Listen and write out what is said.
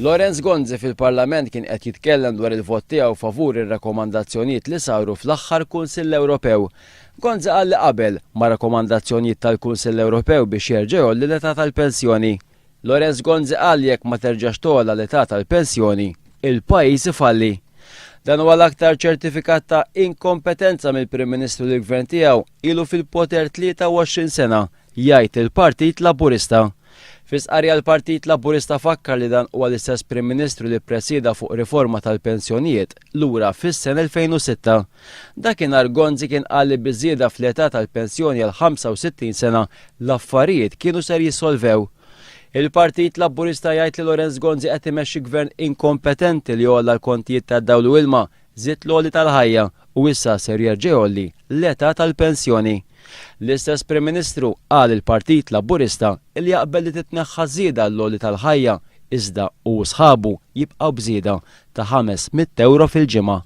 Lawrence Gonzi fil-Parlament kien qed jitkellem dwar il-vot tiegħu favur ir-rakkomandazzjonijiet li saru fl-aħħar Kunsill Ewropew. Gonzi qal li qabel ma' rakkomandazzjonijiet tal-Kunsill Ewropew biex jerġa' jgħolli l-età tal-pensjoni. Lawrence Gonzi qal li jekk ma terġax togħla l-età tal-pensjoni, il-pajjiż ifalli. Dan huwa l-aktar ċertifikat ta' inkompetenza mill-Prim Ministru li l-Gvern tiegħu ilu fil-poter 23 sena, jgħid il-Partit Laburista. Fi stqarrija l-Partit Laburista fakkar li dan huwa l-istess Prim Ministru li ppresieda fuq riforma tal-pensjonijiet lura fis-sena 2006. Dakinhar Gonzi kien qal li biż-żieda fl-età tal-pensjoni għal 65 sena l-affarijiet kienu ser jissolvew. Il-Partit Laburista jgħid li Lawrence Gonzi qed imexxi gvern inkompetenti li għolla l-kontijiet tad-dawl u ilma, żied l-għoli tal-ħajja u issa ser jerġa' jgħolli l-età tal-pensjoni. L-istess Prim Ministru qal il-Partit Laburista li jaqbel li titneħħa żieda għall-għoli tal-ħajja iżda hu u sħabu jibqgħu b'żieda ta' 500 ewro fil-ġimgħa.